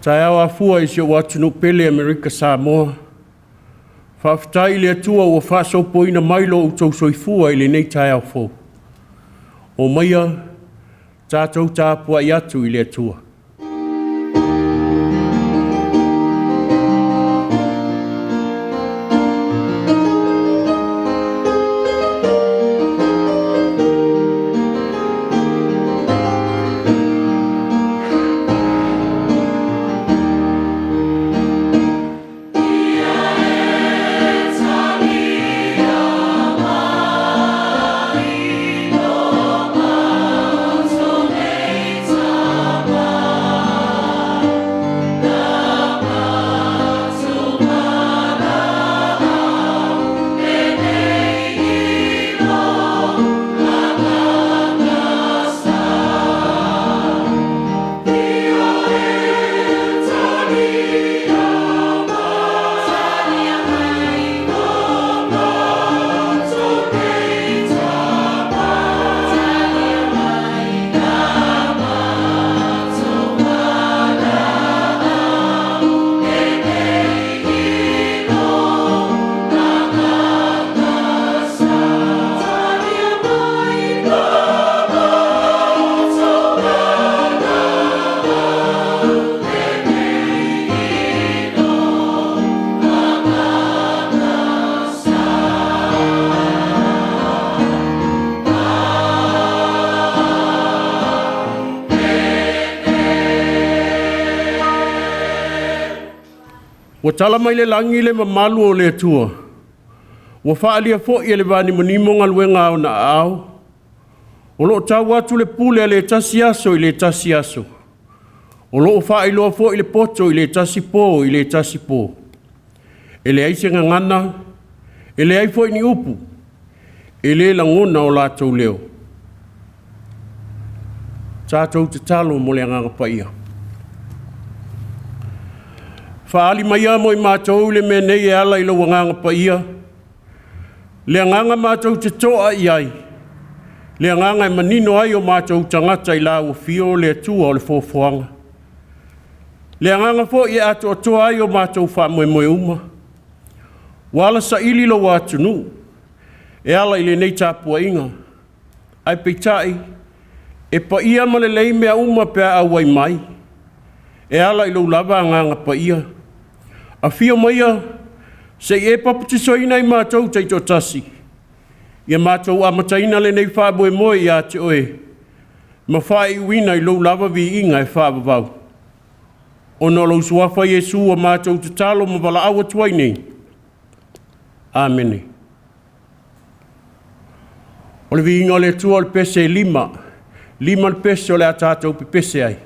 Taeao afua i si ou atunuu pele Amerika Samoa. Faafetai i le Atua ua faasopoina mai lo outou soifua i lenei taeao fou. Omaia tatou tapuai atu i le Atua. Ua tala mai le lagi le mamalu o le Atua, ua faaalia foi e le vanimonimo galuega a Ona aao. O lo o tau atu le pule a le tasi aso i le tasi aso, o lo o faailoa foi le poto i le tasi po i le tasi po. E leai se gagana, e leai foi ni upu, e le lagona o latou leo. Tatou tatalo mo le Agaga Paia. Faaali maia mo i matou le mea nei e ala i lou Agaga Paia, le agaga matou te to'a i ai, le agaga e manino ai o matou tagata i lau afio le Atua o le Foafoaga, le agaga foi e atoatoa ai o matou faamoemoe uma. Ua ala saili lou atunuu e ala i lenei tapuaiga, ae peitai, e paia ma lelei mea uma pe a auai mai e ala i lou lava Agaga Paia. Afio maia se i e papatisoina i matou taitoatasi, ia matou amataina lenei faamoemoe ia te Oe ma faaiuina i lou lava viiga e faavavau. Ona o lou Suafa Iesu ua matou tatalo ma valaau atu ai nei. Amene. O le viiga o le Atua o le pese e 5, 5 le pese o le a tatou pepese ai.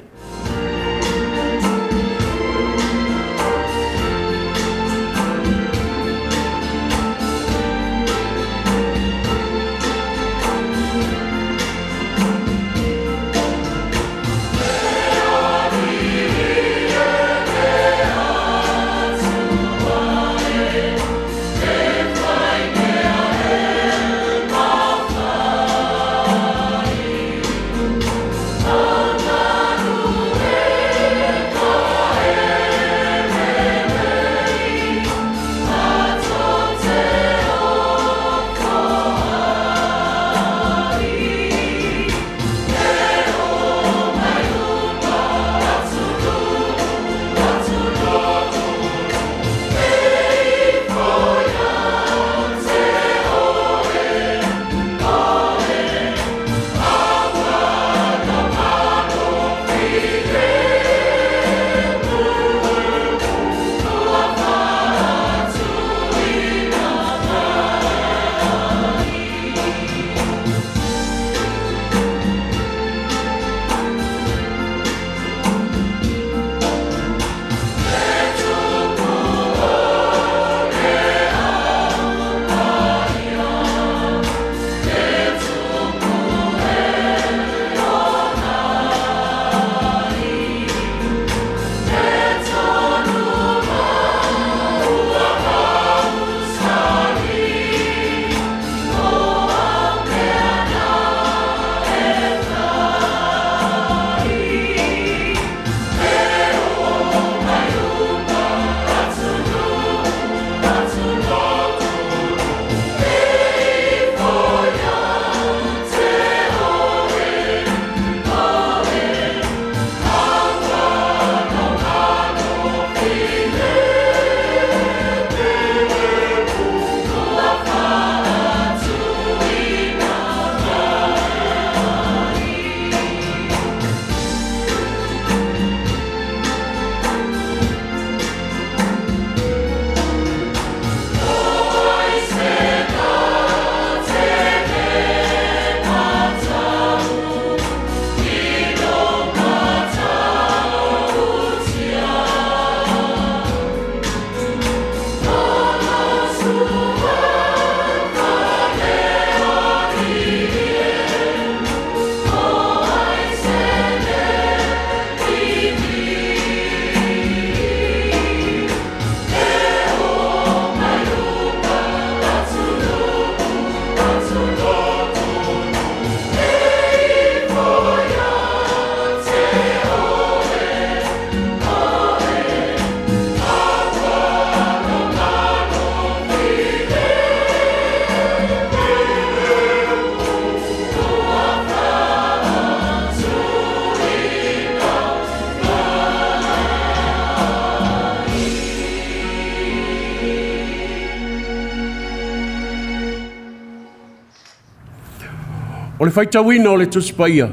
O le faitauina o le Tusi Paia.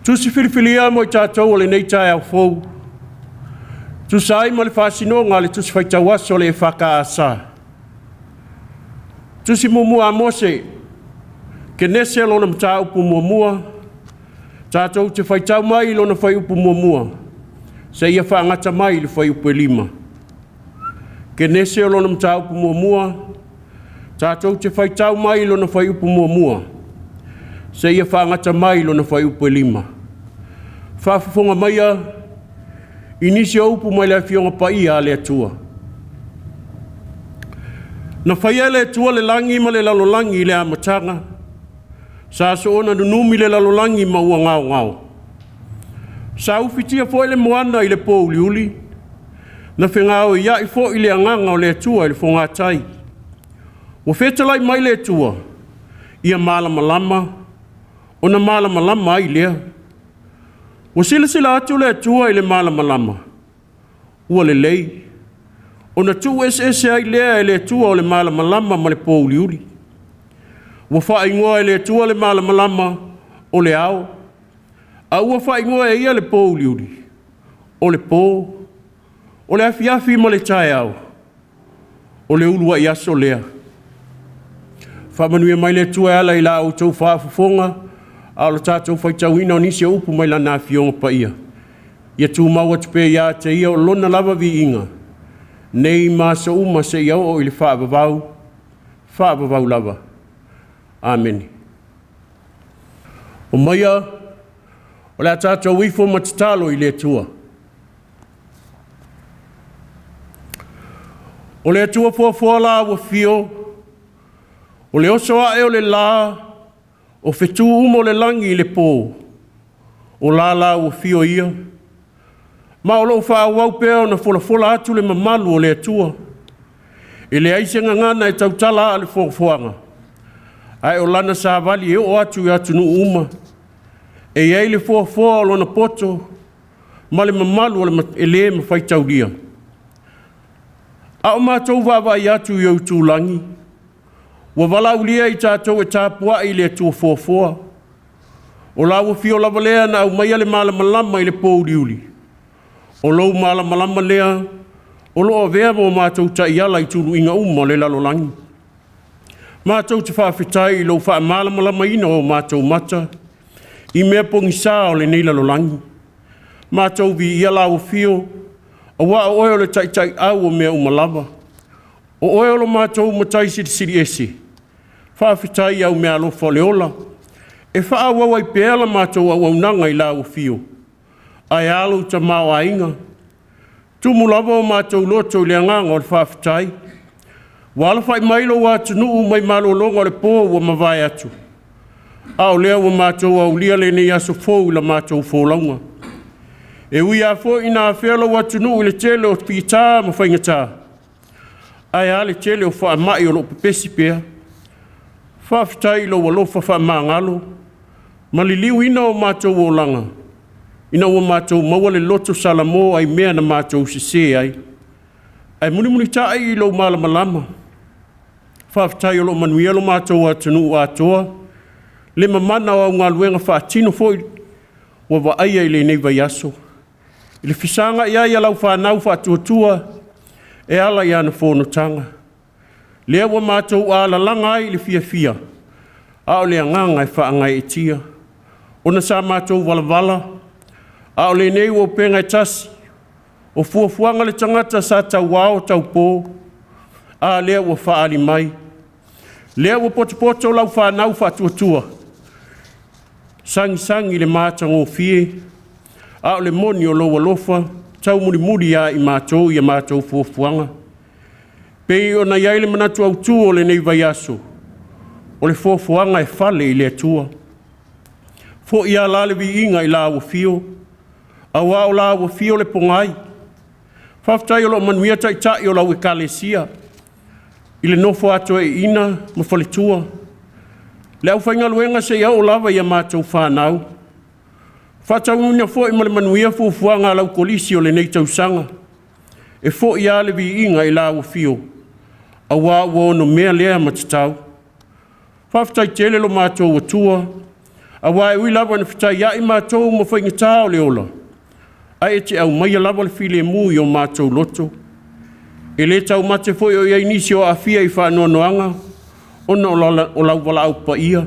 Tusi filifilia mo i tatou o lenei taeao fou, tusa ai ma le faasinoga a le Tusi Faitau Aso a le EFKS. Tusi muamua a Mose, Kenese lona mataupu muamua, tatou te faitau mai i lona fuaiupu 1, seia faagata mai i le fuaiupu 5. Kenese lona mataupu muamua, tatou te faitau mai i lona fuaiupu 1, seia faagata mai i lona fuaiupu 5. Faafofoga maia i nisi o upu mai le Afioga Paia a le Atua. Na faia e le Atua le lagi ma le lalolagi i le amataga, sa soona nunumi le lalolagi ma ua gaogao. Sa ufitia foi le moana i le pouliuli, na fegaoiai foi le agaga o le Atua i le fogatai. Ua fetalai mai le Atua, ia malamalama, ona malamalama ai lea. Ua silasila atu le Atua i le malamalama, ua lelei, ona tuueseese ai lea e le Atua o le malamalama ma le pouliuli. Ua faaigoa e le Atua le malamalama o le ao, a ua faaigoa e ia le pouliuli o le po. O le afiafi ma le taeao, o le uluai aso lea. Faamanuia mai le Atua e ala i la outou faafofoga, a o le tatou faitauina o nisi o upu mai Lana Afioga Paia. Ia tumau atu pea ia te Ia o Lona lava viiga, nei ma aso uma seia oo i le faavavau, faavavau lava. Amene. O maia, o le a tatou ifo ma tatalo i le Atua. O le Atua foafoa la ua fio, o le oso ae o le la, o fetu uma o le lagi i le po, o la ua fio ia, ma o loo faaauau pea ona folafola atu le mamalu o le Atua. E leai se gagana e tautala a le foafoaga, ae o lana savali e oo atu i atunuu uma. E i ai le foafoa o lona poto ma le mamalu o le e le mafai taulia. A o matou vaavaai atu i ou tulagi, ua valaaulia i tatou e tapuai i le Atua foafoa. O la ua fio lava lea na aumaia le malamalama i le pouliuli. O lou malamalama lea o loo avea mo matou taiala i tuluiga uma o le lalolagi. Matou te faafetai i lou faamalamalamaina o matou mata i mea pogisa o lenei lalolagi. Matou viia lau afio, aua o oe o le taitaiau o mea uma lava. O oe o lo matou matai silisili ese. Faafetai i au meaalofa o le ola, e faaauau ai pea la matou auaunaga i lau afio. Ae a lou tamaoaiga, tumu lava o matou loto i le agaga o le faafetai. Ua alafai mai lou atunuu mai malologa o le po ua mavae atu, a o lea ua matou aulia lenei aso fou i la matou folauga. E ui lava foi ina afea lou atunuu i le tele o fita ma faigata, ae a le tele o faamai o lo o pepesi pea. Faafetai i lou alofa faamagalo ma liliuina o matou olaga, ina ua matou maua le loto salamo ai mea na matou sese ai, ae mulimulitai i lou malamalama. Faafetai o lo o manuia lo matou atunuu atoa, le mamana o au galuega faatino foi ua vaaia i lenei vaiaso, i le fesagai ai a lau fanau faatuatua e ala i ana fonotaga. Lea ua matou alalaga ai i le fiafia, a o le agaga e faagaeetia, ona sa matou valavala, a o lenei ua upega e tasi, o fuafuaga a le tagata sa tauao taupo, a lea ua faaali mai. Lea ua potopoto lau fanau faatuatua, sagisagi i le matagofie, a o le moni o lou alofa taumulimuli ia i matou i a matou fuafuaga. Pei ona i ai le manatu autu o lenei vaiaso, o le foafoaga e fale i le Atua. Foi a la le viiga i lau afio, aua o lau afio le pogai. Faafetai o lo o manuia taitai o lau Ekalesia i le nofo a toeaiina ma faletua, le aufaigaluega seia oo lava ia matou fanau. Faataunuuina foi ma le manuia fuafuaga a lau Kolisi o lenei tausaga. E foi lava le viiga i lau afio, aua ua onomea lea ma tatau. Faafetai tele lo matou Atua, auā e ui lava ina fetaiai matou ma faigata o le ola, ae e te aumaia lava le filemu i o matou loto. E le taumate foi o i ai nisi o aafia i faanoanoaga ona o lau valaau paia,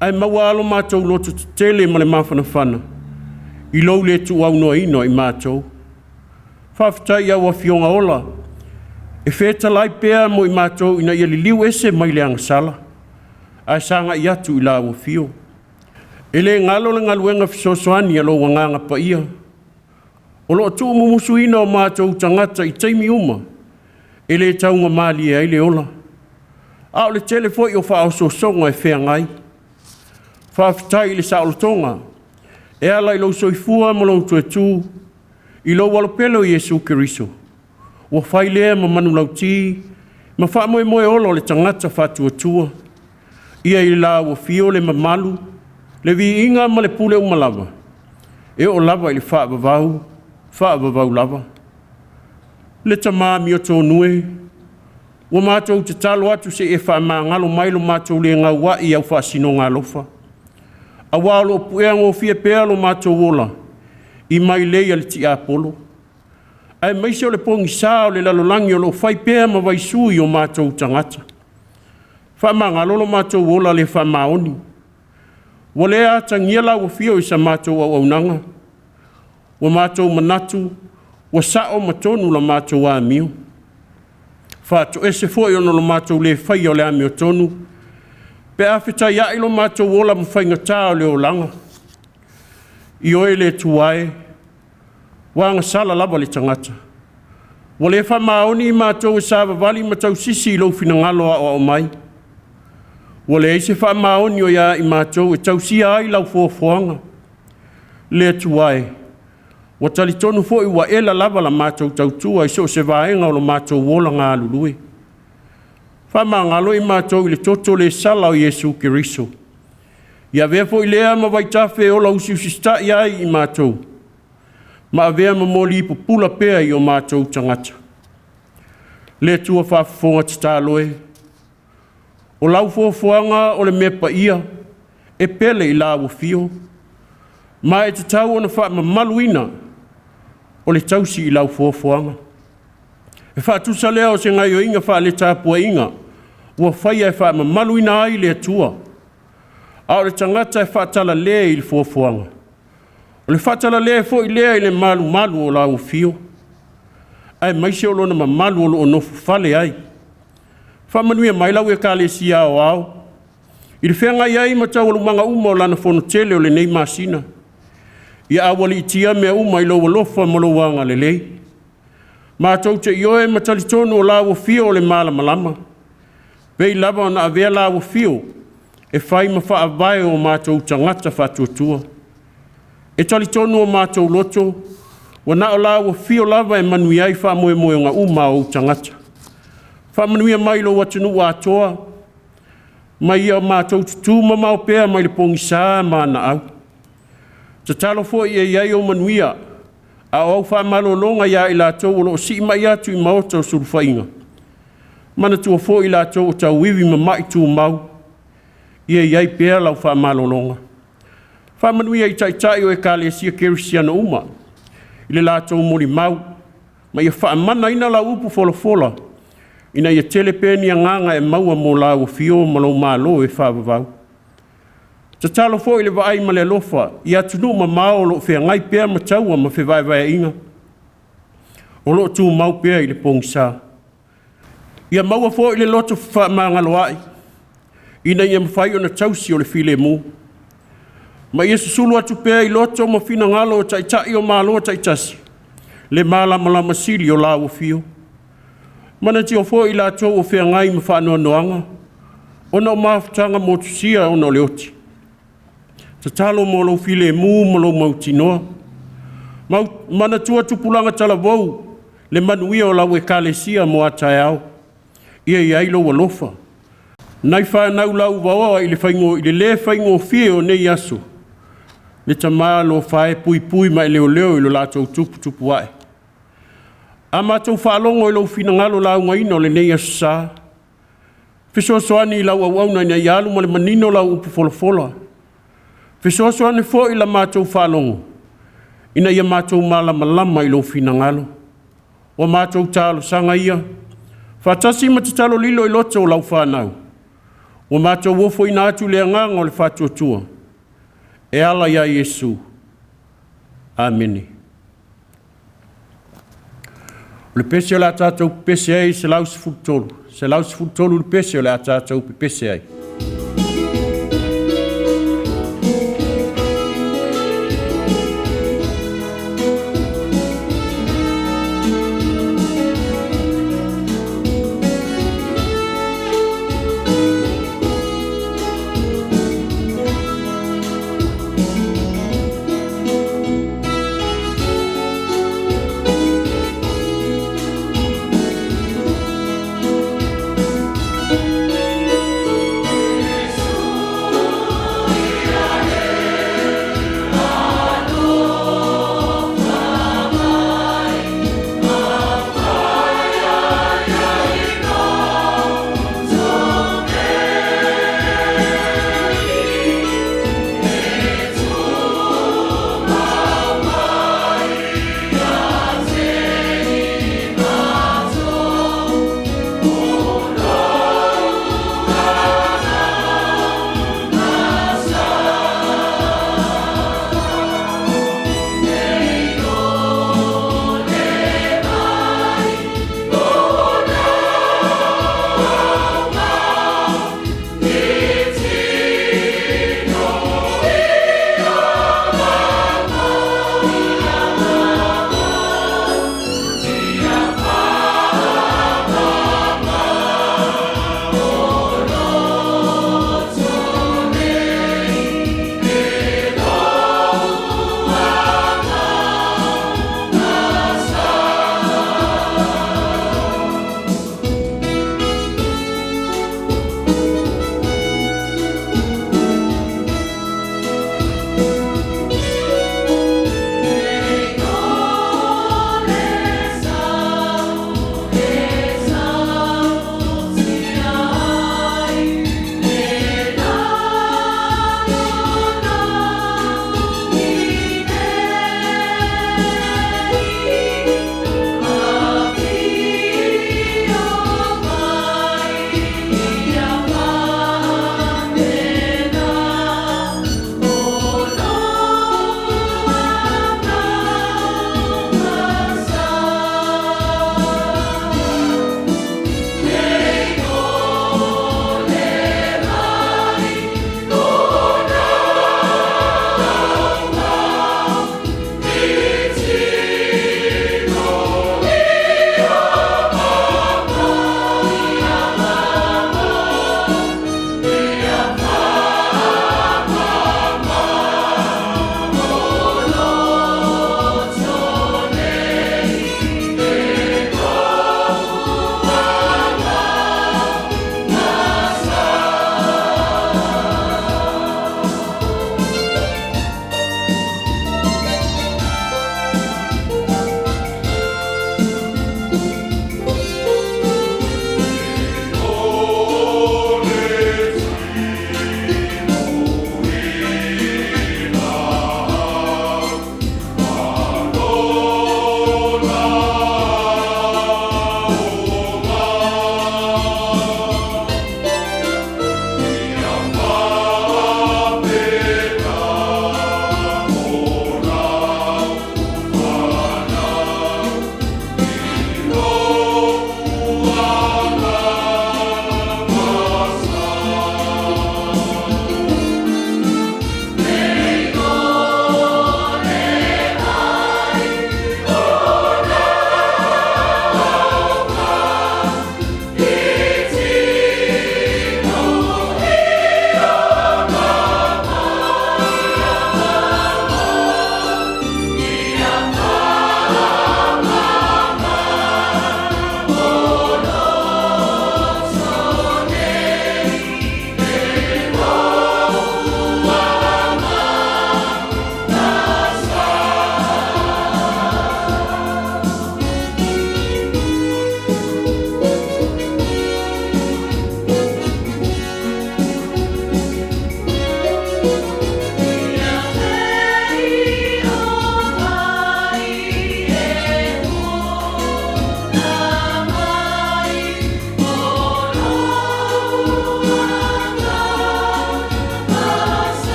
ae maua lava lo matou loto tetele ma le mafanafana i lou le tuuaunoaina o i matou. Faafetai i au Afioga ola e fetalai pea mo i matou ina ia liliu ese mai le agasala ae sagai atu i lau afio. E le galo le galuega fesoasoani a lou Agaga Paia o lo o tuumumusuina o matou tagata i taimi uma e le taugamalie ai le ola, a o le tele foi o faaosoosoga e feagai. Faafetai i le saolotoga e ala i lou soifua ma lou toe tu i lou Alo pele o Iesu Keriso, ua fai lea ma manulauti ma faamoemoe ola o le tagata faatuatua. Ia i lau afio le mamalu, le viiga ma le pule uma lava, e oo lava i le faavavau, faavavau lava. Le Tama amiotonu e, ua matou tatalo atu se i e faamagalo mai lo matou le gauai i au faasinoga alofa, aua o lo o pueagofie pea lo matou ola i mailei a le tiapolo, aemaise o le pogisa o le lalolagi o lo o fai pea ma vaisui o matou tagata. Faamagalo lo matou ola le faamaoni. Ua le atagia lau afio i sa matou auaunaga, ua matou manatu ua sao ma tonu la matou amio. Faatoese foi ona o lo matou le faia o le amiotonu, pe a fetaiai lo matou ola ma faigata o le olaga. Ioe le Atua e, ua agasala lava le tagata. Ua le faamaoni i matou e savavali ma tausisi i lou finagalo aoao mai. Ua leai se faamaoni o ia i matou e tausia ai lau foafoaga. Le Atua e, ua talitonu foi ua ela lava la matou tautua i so o se vaega o lo matou ola galulue. Faamagalo i matou i le toto le sala o Iesu Keriso. Ia avea foi lea ma vaitafe e ola usiusita'i ai i matou, ma avea ma moli pupula pea i o matou tagata. Le Atua faafofoga tatalo e, o lau foafoaga o le mea paia e pele i lau afio, ma e tatau ona faamamaluina o le tausi i lau foafoaga. E faatusa lea o se gaioiga faaletapuaiga ua faia e faamamaluina ai le Atua, a o le tagata e faatalale i le foafoaga. O le faatalale foi lea i le malumalu o lau afio, aemaise o lona mamalu o lo o nofofale ai. Faamanuia mai lau Ekalesia aoao i le feagai ai ma taualumaga uma o lana fonotele o lenei masina. Ia aualiitia mea uma i lou alofa ma lou agalelei. Matou te ioe ma talitonu o lau afio o le malamalama, pei lava ona avea lau afio e fai ma faavae o matou tagata faatuatua. E talitonu o matou loto, ua na o lau afio lava e manuia ai faamoemoega uma a ou tagata. Faamanuia mai i lou atunuu atoa, ma ia matou tutu mamao pea mai le pogisa ma aganau. Tatalo foi ia i ai ou manuia, a o au faamalologa ia i latou o lo o siimai atu i maota o sulufaiga. Manatua foi i latou o tauivi ma mai tumau, ia i ai pea lau faamalologa. Faamanuia i taitai o Ekalesia Kerisiano uma i le latou molimau, ma ia faamanaina lau upu folafola, ina ia tele pea ni agaga e maua mo lau afio ma lou malo e faavavau. Tatalo foi i le vaai ma le alofa i atunuu mamao o lo o feagai pea ma taua ma fevaevaeaiga, o lo o tumau pea i le pogisa. Ia maua foi le loto fefaamagaloai, ina ia mafai ona tausi o le filemu, ma ia susulu atu pea i loto ma finagalo o taitai o Malo taitasi le malamalama sili o lau afio. Manatua foi i latou o feagai ma faanoanoaga ona o mafutaga motusia ona o le oti. Tatalo mo lou filemu ma lou mautinoa. Manatua tupulaga talavou le manuia o lau Ekalesia mo a taeao. Ia i ai lou alofa. Nai fanau lauvaoa i le le faigofie o nei aso, le Tama alofa e puipui ma e leoleo i lo latou tuputupuae. A matou faalogo i lou finagalo laugaina o lenei aso sa, Fesoasoani i lau auauna ina ia alu ma le manino lau upu folafola. Fesoasoani foi i la matou faalogo, ina ia matou malamalama i lou finagalo. Ua matou talosaga ia, faatasi ma tatalo lilo i loto o lau fanau, ua matou ofoina atu le agaga o le faatuatua, e ala ia Iesu. Amene. O le pese o le a tatou pepese ai e 113, 113 le pese o le a tatou pepese ai.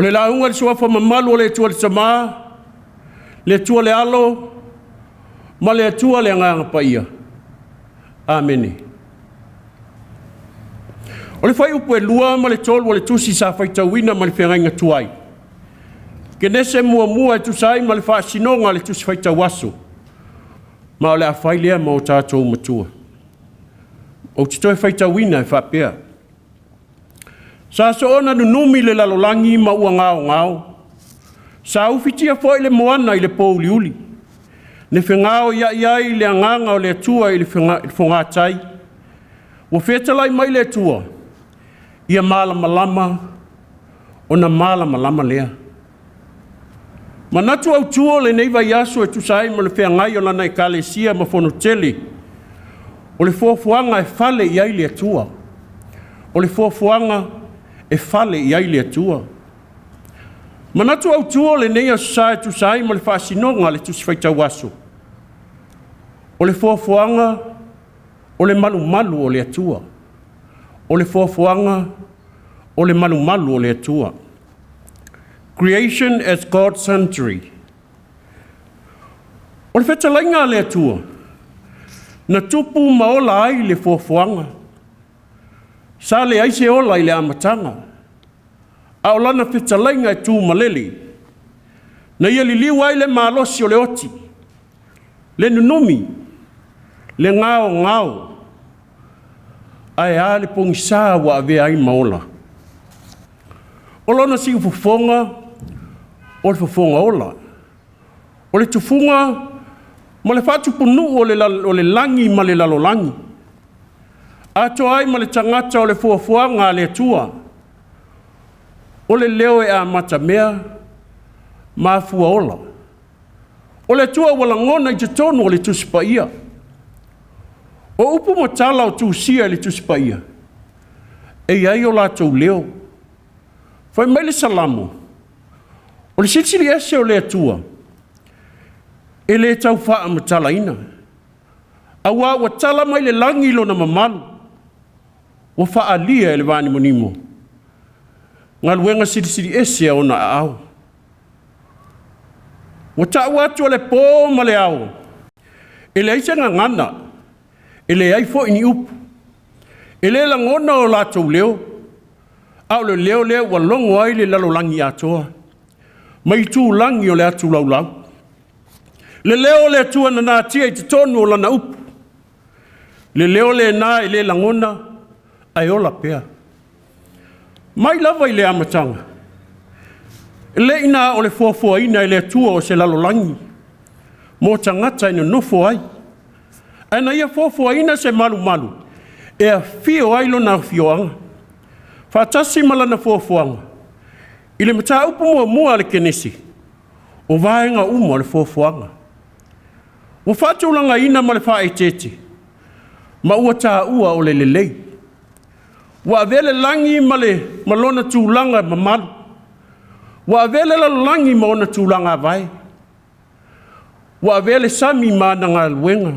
O le lauga i le suafa mamalu o le Atua le Tama, le Atua le Alo, ma le Atua le Agaga Paia. Amene. O le fuaiupu e 2 ma le 3 o le tusi sa faitauina ma le feagaiga tuai. Kenese muamua e tusa ai ma le faasinoga a le tusi faitau aso, ma o le a fai lea ma o tatou matua. Ou te toe faitauina e faapea. Sa soona nunumi le lalolagi ma ua gaogao. Sa ufitia foi le moana i le pouliuli. Na fegaoiai ai le agaga o le Atua i le fogatai. Ua fetalai mai le Atua, ia malamalama ona malamalama lea. Manatu autu o lenei vaiaso e tusa ai ma le feagai o lana ekalesia ma fonotele, o le foafoaga e fale i ai le Atua. O le foafoaga e fale i ai le Atua. Manatu autu o lenei aso Sa e tusa ai ma le faasinoga a le Tusi Faitau Aso, o le foafoaga o le malumalu o le Atua. O le foafoaga o le malumalu o le Atua. Creation as God's Sanctuary. O le fetalaiga a le Atua, na tupu ma ola ai le foafoaga. Sa leai se ola i le amataga, a o lana fetalaiga e tumalele. Na ia liliu ai le malosi o le oti, le nunumi, le gaogao, ae a le pogisa ua avea ai ma ola. O lona siufofoga, o le fofoga ola. O le tufuga ma le faatupunuu o le lagi ma le lalolagi. Atoa ai ma le tagata o le foafoaga a le Atua. O le leo e amatamea ma afuaola. O le Atua ua lagona i totonu o le Tusi Paia. O upu ma tala o tusia i le Tusi Paia, e i ai o latou leo. Fai mai le Salamo, o le silisili ese o le Atua, e le tau faamatalaina, aua ua tala mai le lagi lona mamalu, ua faaalia e le vaanimonimo, galuega silisili ese a ona aao. Ua tau atu e le po ma le ao, e leai se gagana, e leai foi ni upu, e le lagona o latou leo, a o le leo lea ua logo ai le lalolagi atoa, mai itulagi o le atu laulau. Le leo o le Atua na natia i totonu o lana upu, le leo lena e le lagona, ae ola pea. Mai lava i le amataga, e le i na o le foafoaina e le Atua o se lalolagi, mo tagata e nonofo ai, ae na ia foafoaina se malumalu e afio ai lona afioaga, faatasi ma lana foafoaga, i le mataupu muamua a le Kenese, o vaega uma o le foafoaga. Ua faatulagaina ma le faaeteete, ma ua taua o le lelei. Ua avea le lagi ma lona tulaga mamalu. Ua avea le lalolagi ma ona tulaga avae. Ua avea le sami ma ana galuega.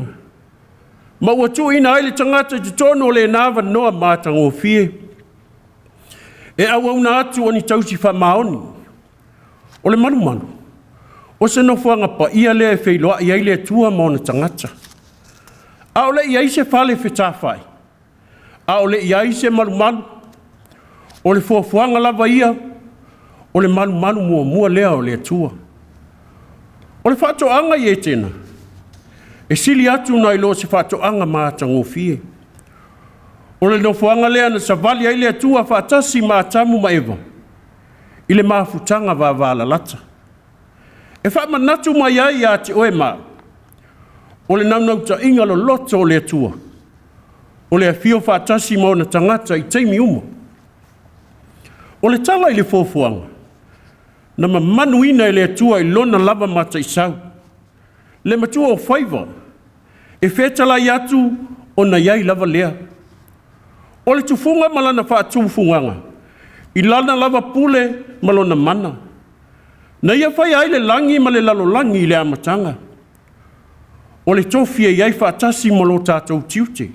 Ma ua tuuina ai le tagata i totonu o lena avanoa matagofie. E auauna atu o ni tausi faamaoni. O le malumalu, o se nofoaga paia lea e feiloai ai le Atua ma ona tagata. A o le i ai se fale fetafai, a o le i ai se malumalu, o le foafoaga lava ia, o le malumalu muamua lea o le Atua. O le faatoaga i Etena, e sili atu nai lo se faatoaga matagofie. O le nofoaga lea na savali ai le Atua faatasi ma Atamu ma Eva i le mafutaga vavalalata. E faamanatu mai ai ia te oe ma au, o le naunautaiga loloto o le Atua, o le afio faatasi ma ona tagata i taimi uma. O le tala i le foafoaga, na mamanuina e le Atua i lona lava mataisau, le matua o faiva, e fetalai atu ona i ai lava lea. O le tufuga ma lana faatufugaga, i lana lava pule ma lona mana. Na ia faia ai le lagi ma le lalolagi i le amataga. O le tofi e i ai faatasi ma lo tatou tiute.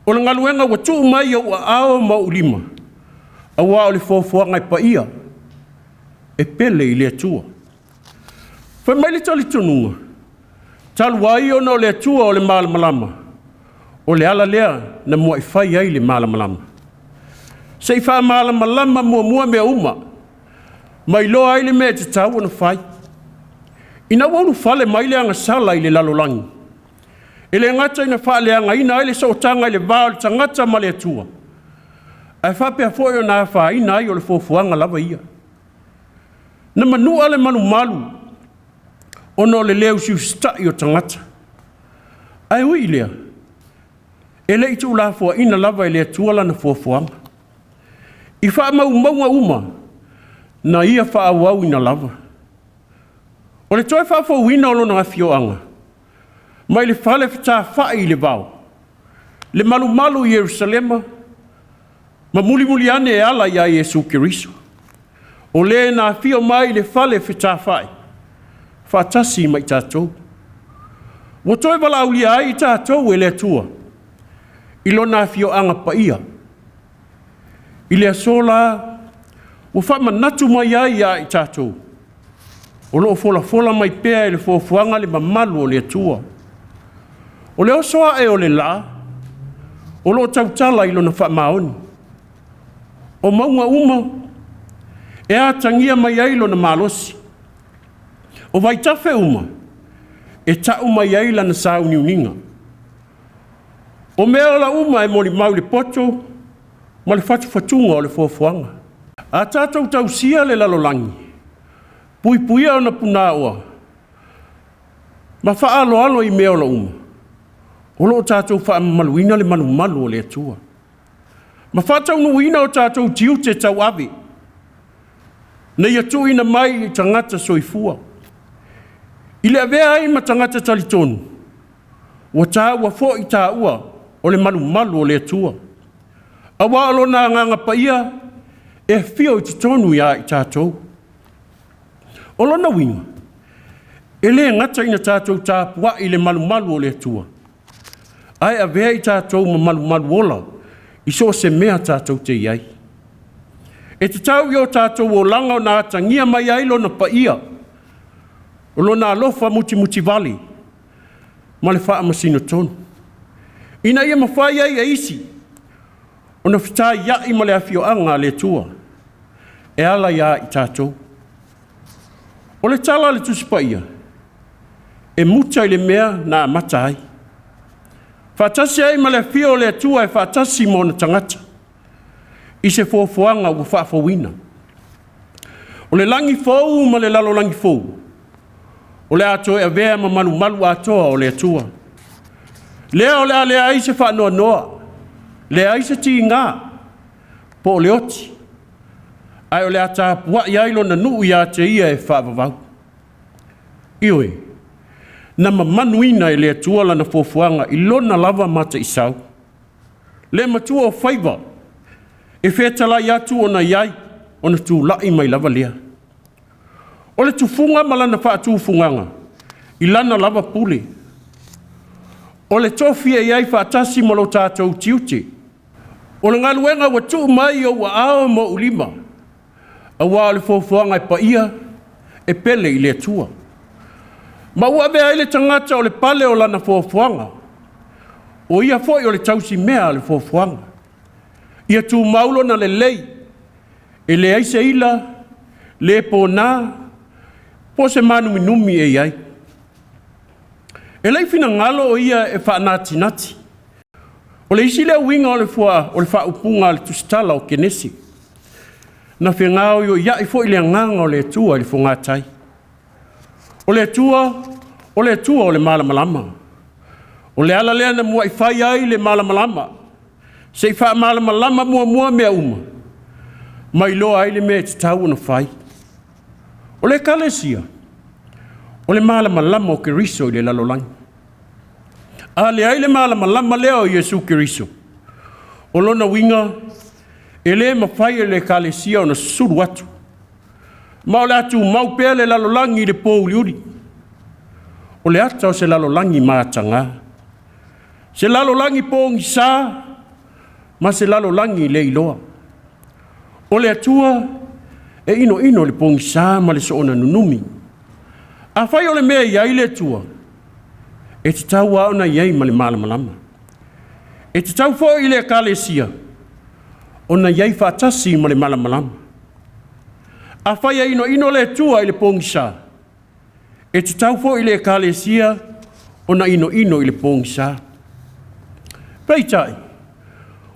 O le galuega ua tuu mai i ou aao ma ou lima, aua o le foafoaga e paia. e pele i le Atua. Fai mai le talitonuga, talu ai ona o le Atua o le malamalama, o le ala lea na muai fai ai le malamalama. Se i faamalamalama muamua mea uma, ma iloa ai le mea e tatau ona fai. Ina ua ulufale mai le agasala i le lalolagi, e le gata ina faaleagaina ai le sootaga i le va o le tagata ma le Atua, ae faapea foi ona afaina ai o le fuafuaga lava ia. Na manua le malumalu ona o le le usiusitai o tagata. Ae ui i lea, e le i tuulafoaiina lava e le Atua lana fuafuaga. I faamaumauga uma, na ia faaauauina lava. O le toe faafouina o lona afioaga, mai le fale fetafai i le vao, le malumalu i Ierusalema, ma mulimuli ane e ala ia Iesu Keriso. O le na afio mai i le fale fetafai, faatasi ma i tatou. Ua toe valaaulia ai i tatou e le Atua i Lona afioaga paia. I le aso la, ua faamanatu mai ai ia i tatou, o lo o folafola mai pea e le fuafuaga le mamalu o le Atua. O le oso ae o le la, o lo o tautala i lona faamaoni. O mauga uma e atagia mai ai lona malosi. O vaitafe uma e tau mai ai lana sauniuniga. O mea ola uma e molimau i le poto ma le fatufatuga o le fuafuaga. A tatou tausia le lalolagi, puipuia ona punaoa, ma faaaloalo i mea ola uma, o lo o tatou faamamaluina le malumalu o le Atua, ma faataunuuina o tatou tiute tauave, na ia tuuina mai i tagata soifua. I le avea ai ma tagata talitonu, ua taua foi taua o le malumalu o le Atua. Aua o lona agaga paia e afio i totonu ia i tatou. O lona uiga, e le gata ina tatou tapuai i le malumalu o le Atua, ae avea i tatou ma malumalu ola i so o se mea tatou te i ai. E tatau i o tatou olaga ona atagia mai ai lona paia, o lona alofa mutimutivale ma le faamasino tonu, ina ia mafai ai e isi ona fetaiai ma le afioaga a le Atua e ala ia i tatou. O le tala a le Tusi Paia, e muta i le mea na amata ai. Faatasi ai ma le afio o le Atua e faatasi ma ona tagata i se fuafuaga ua faafouina. O le lagi fou ma le lalolagi fou, o le a toe avea ma malumalu atoa o le Atua. Lea o le a leai se faanoanoa, leai se tiga, po o le oti, ae o le a tapuai ai lona nuu ia te ia e faavavau. Ioe, na mamanuina e le Atua lana fuafuaga i lona lava mataisau. Le matua o faiva, e fetalai atu ona i ai, ona tulai mai lava lea. O le tufuga ma lana faatufugaga, i lana lava pule. O le tofi e i ai faatasi ma lo tatou tiute. O le galuega ua tuu mai i ou aao ma ou lima, aua o le fuafuaga e paia, e pele i le Atua. Ma ua avea ai le tagata o le pale o lana fuafuaga, o ia foi o le tausimea a le fuafuaga. Ia tumau lona lelei, e leai se ila, le pona, po o se mānuminumi e i ai. E le i finagalo o ia e faanatinati. O le isi lea uiga o le faaupuga a le tusitala o Kenese, na fegaoioiai foi le agaga o le Atua i le fogatai. O le Atua, o le Atua o le malamalama. O le ala lea na muai fai ai le malamalama, se i faamalamalama muamua mea uma, ma iloa ai le mea e tatau ona fai. O le Ekalesia, o le malamalama o Keriso i le lalolagi. A leai le malamalama lea o Iesu Keriso, o lona uiga, e le mafai e le Ekalesia ona susulu atu, ma o le a tumau pea le lalolagi i le pouliuli. O le ata o se lalolagi mataga, se lalolagi pogisa ma se lalolagi le iloa. O le Atua E inoino i le pogisa ma le soona nunumi. Afai o le mea e i ai le Atua, e tatau lava ona i ai ma le malamalama. E tatau foi i le Ekalesia ona i ai faatasi ma le malamalama. Afai e inoino le Atua i le pogisa, e tatau foi i le Ekalesia ona inoino i le pogisa. Peitai,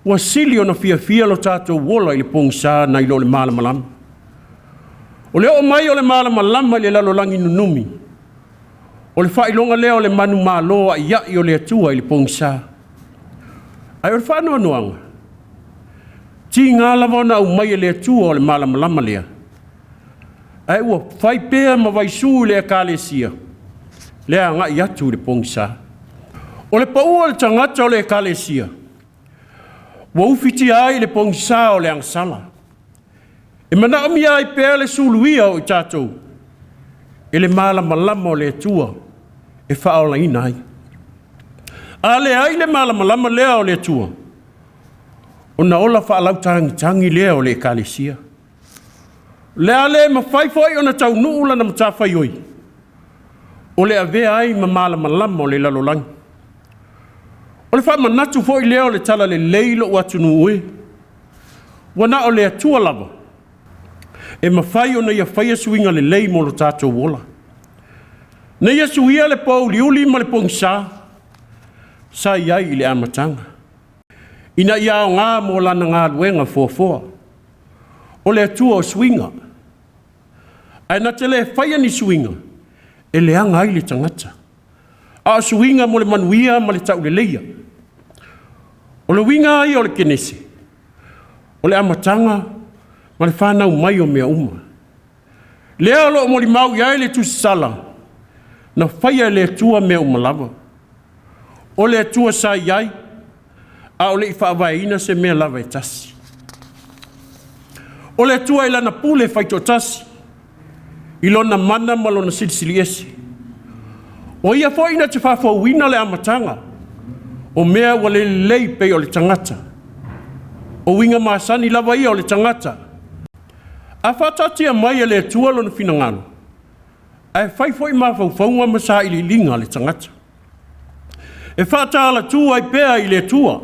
ua sili ona fiafia lo tatou ola i le pogisa nai lo le malamalama. O le oo mai o le malamalama i le lalolagi nunumi, o le faailoga lea o le manumalo a'ia'i o le Atua i le pogisa. Ae o le faanoanoaga, tiga lava ona aumai e le Atua o le malamalama lea, ae ua fai pea ma vaisu i le Ekalesia le agai atu i le pogisa. O le pau o le tagata o le Ekalesia, ua ufitia ai le pogisa o le agasala. E manaomia ai pea le suluia o i tatou e le malamalama o le Atua e faaolaina ai. A leai le malamalama lea o le Atua, ona ola faalautagitagi lea o le Ekalesia. O le a le mafai foi ona taunuu lana matafaioi, o le avea ai ma malamalama o le lalolagi. O le faamanatu foi lea o le talalelei i lou atunuu e, ua na o le Atua lava e mafai ona ia faia suiga lelei mo lo tatou ola. Na ia suia le pouliuli ma le pogisa sa i ai i le amataga, ina ia aoga mo lana galuega foafoa. O le Atua o suiga, ae na te le faia ni suiga e leaga ai le tagata, a o suiga mo le manuia ma le tauleleia. O le uiga lava ia o le Kenese, o le amataga ma le fanau mai o mea uma. Lea o lo o molimau i ai le tusisala, na faia e le Atua mea uma lava. O le Atua sa i ai, a o le i faavaeina se mea lava e tasi. O le Atua i lana pule faitoatasi, i lona mana ma lona silisiliese. O ia foi na te faafouina le amataga o mea ua le lelei pei o le tagata. O uiga masani lava ia o le tagata. A faataatia mai e le Atua lona finagalo, ae fai foi mafaufauga ma sailiiliga a le tagata, e faatalatu ai pea i le Atua.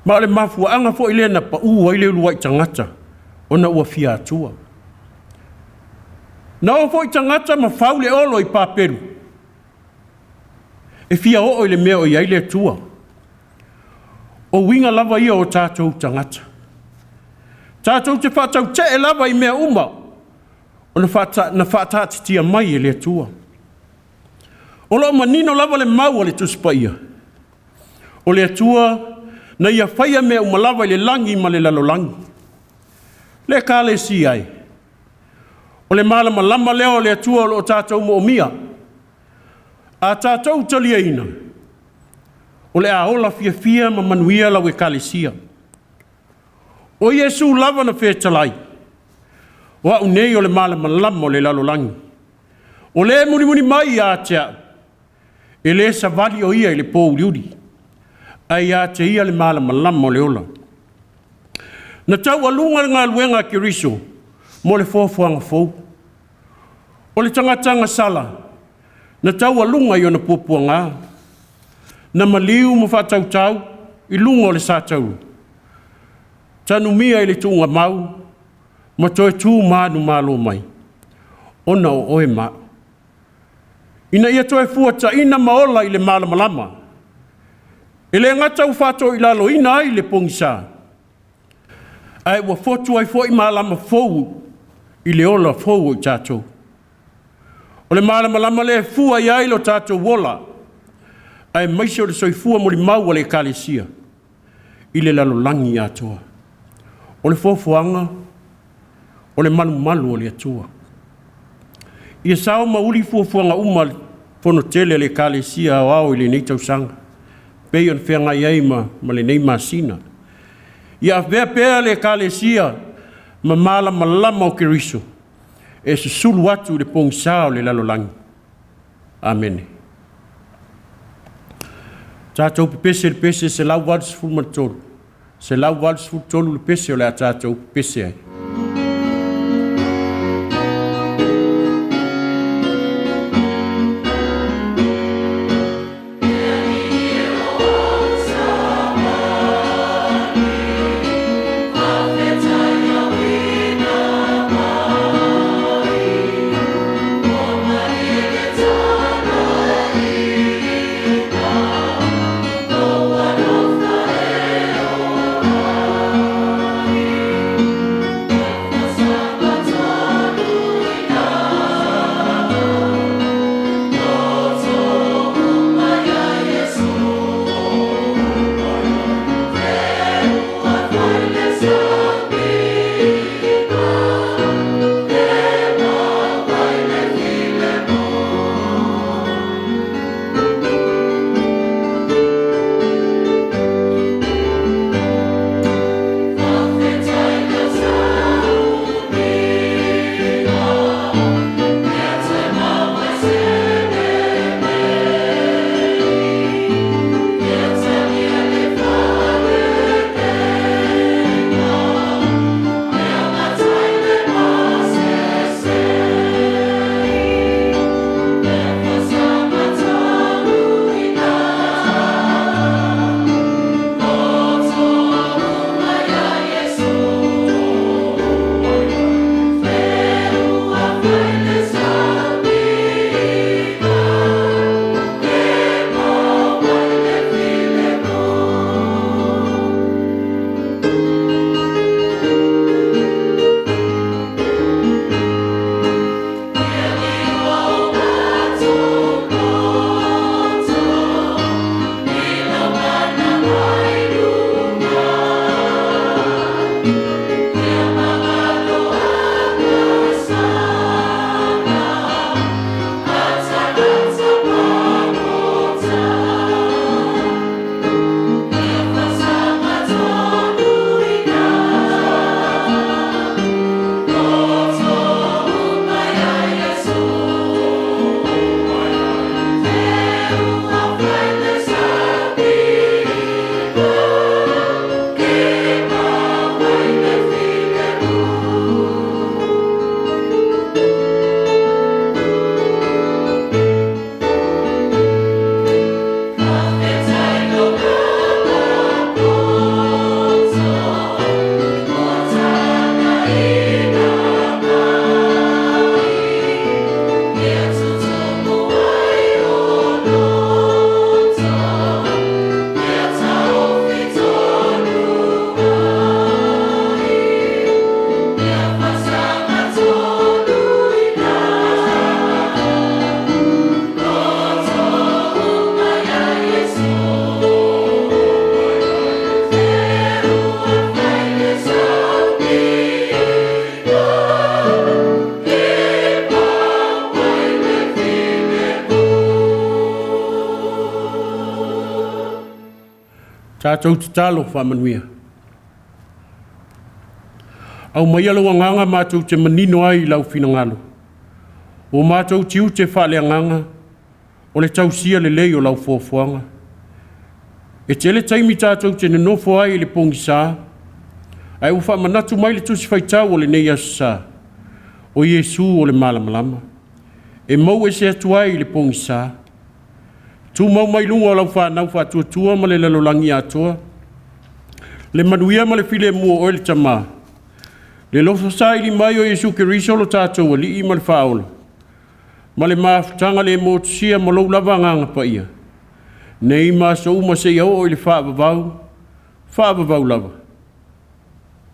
Ma o le mafuaaga foi lea na pau ai le uluai tagata, ona ua fia atua. Na o foi tagata ma fau le olo i Papelu, e fia oo i le mea o i ai le Atua. O uiga lava ia o tatou tagata. Tatou te faatautee lava i mea uma ona na faataatitia mai e le Atua. O lo o manino lava le mau a le Tusi Paia, o le Atua na ia faia mea uma lava i le lagi ma le lalolagi. Le Ekalesia ai, o le malamalama lea o le Atua o lo o tatou moomia. A tatou taliaina, o le a ola fiafia ma manuia lau Ekalesia. O Iesu lava na fetalai, o au nei o le malamalama o le lalolagi. O le mulimuli mai ia te au, e le savali o ia i le pouliuli, ae ia te ia le malamalama o le ola. Na taualuga le galuega a Keriso mo le foafoaga fou. O le tagata agasala, na taualuga i ona puapuaga, na maliu ma faatautau i luga o le satauro, tanumia i le tuugamau ma toe tu manumalo mai, ona o oe ma au, ina ia toe fuataina ma ola i le malamalama. E le gata ua faatoilaloina ai le pogisa, ae ua fotu ai foi malama fou i le ola fou o i tatou. O le malamalama lea e fua i ai lo tatou ola, aemaise o le soifua molimau a le Ekalesia i le lalolagi atoa. O le foafoaga, o le malumalu o le Atua. Ia sao ma uli fuafuaga uma a le Fono Tele a le Ekalesia Aoao i lenei tausaga, pei ona feagai ai ma lenei masina. Ia avea pea le Ekalesia ma malamalama o Keriso e susulu atu i le pogisa o le lalolagi. Amene. Tatou pepese i le pese 183, 183 le pese o le a tatou pepese ai. Tatou tatalo faamanuia. Aumaia lou agaga matou te manino ai i lau finagalo. O matou tiute faaleagaga, o le tausia lelei o lau foafoaga. E tele taimi tatou te nonofo ai i le pogisa, ae ua faamanatu mai le tusi faitau o lenei aso sa, o Iesu o le malamalama. E mou ese atu ai i le pogisa. Tumau mai luga o lau fanau faatuatua ma le lalolagi atoa. Le manuia ma le filemu o oe le Tama, le alofa saili mai o Iesu Keriso lo tatou Alii ma le Faaola, ma le mafutaga le motusia ma lou lava Agaga Paia, nei ma aso uma seia oo i le faavavau, faavavau lava.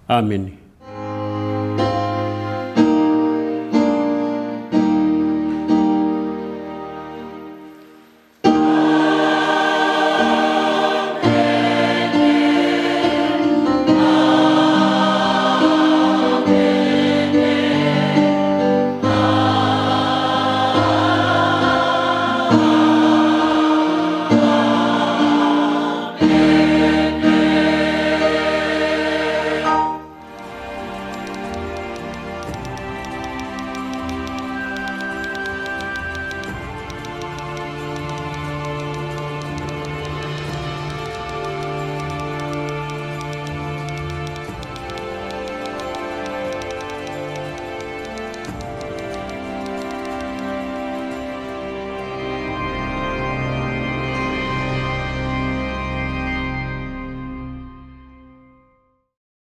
Amene.